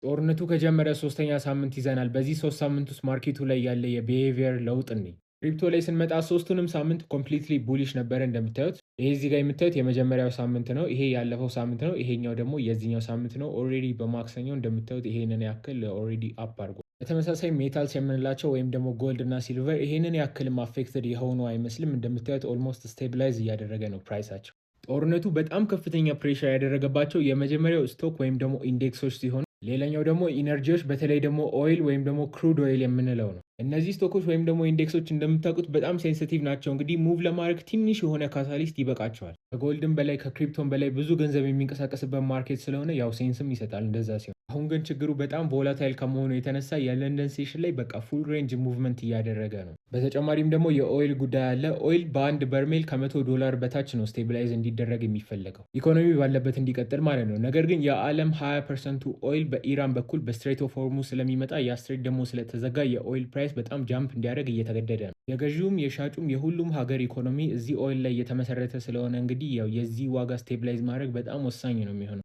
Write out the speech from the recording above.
ጦርነቱ ከጀመረ ሶስተኛ ሳምንት ይዘናል። በዚህ 3 ሳምንት ውስጥ market ኡ ላይ ያለ የ behavior ለውጥ እኔ crypto ላይ ስንመጣ ሶስቱንም ሳምንት completely bullish ነበረ እንደምታዩት። ይሄ እዚህ ጋር የምታዩት የመጀመሪያው ሳምንት ነው። ይሄ ያለፈው ሳምንት ነው። ይሄኛው ደግሞ የዚህኛው ሳምንት ነው። Already በማክሰኞ እንደምታዩት ይሄንን ያክል already up አድርጓል። በተመሳሳይ metals የምንላቸው ወይም ደግሞ gold እና silver ይሄንን ያክልም affected የሆኑ አይመስልም። እንደምታዩት almost stabilize እያደረገ ነው price ኣቸው። ጦርነቱ በጣም ከፍተኛ pressure ያደረገባቸው የመጀመሪያው stock ወይም ደግሞ index ኦች ሲሆኑ ሌላኛው ደግሞ energy ዎች፣ በተለይ ደግሞ oil ወይም ደግሞ crude oil የምንለው ነው። እነዚህ stock ኦች ወይም ደግሞ index ኦች እንደምታውቁት በጣም sensitive ናቸው። እንግዲህ move ለማድረግ ትንሽ የሆነ catalyst ይበቃቸዋል። ከ gold ም በላይ ከ crypto ም በላይ ብዙ ገንዘብ የሚንቀሳቀስበት market ስለሆነ ያው sense ም ይሰጣል እንደዛ ሲሆን። አሁን ግን ችግሩ በጣም volatile ከመሆኑ የተነሳ የለንደን session ላይ በቃ full range movement እያደረገ ነው። በተጨማሪም ደግሞ የ oil ጉዳይ አለ። Oil በአንድ በርሜል ከ100 ዶላር በታች ነው stabilize እንዲደረግ የሚፈለገው፣ ኢኮኖሚ ባለበት እንዲቀጥል ማለት ነው። ነገር ግን የዓለም 20% ኡ oil በኢራን በኩል በ Strait of Hormuz ስለሚመጣ ያ strait ደግሞ ስለተዘጋ የ oil price በጣም jump እንዲያደርግ እየተገደደ ነው። የገዢውም የሻጩም የሁሉም ሀገር ኢኮኖሚ እዚህ oil ላይ የተመሰረተ ስለሆነ እንግዲህ ያው የዚህ ዋጋ stabilize ማድረግ በጣም ወሳኝ ነው የሚሆነው።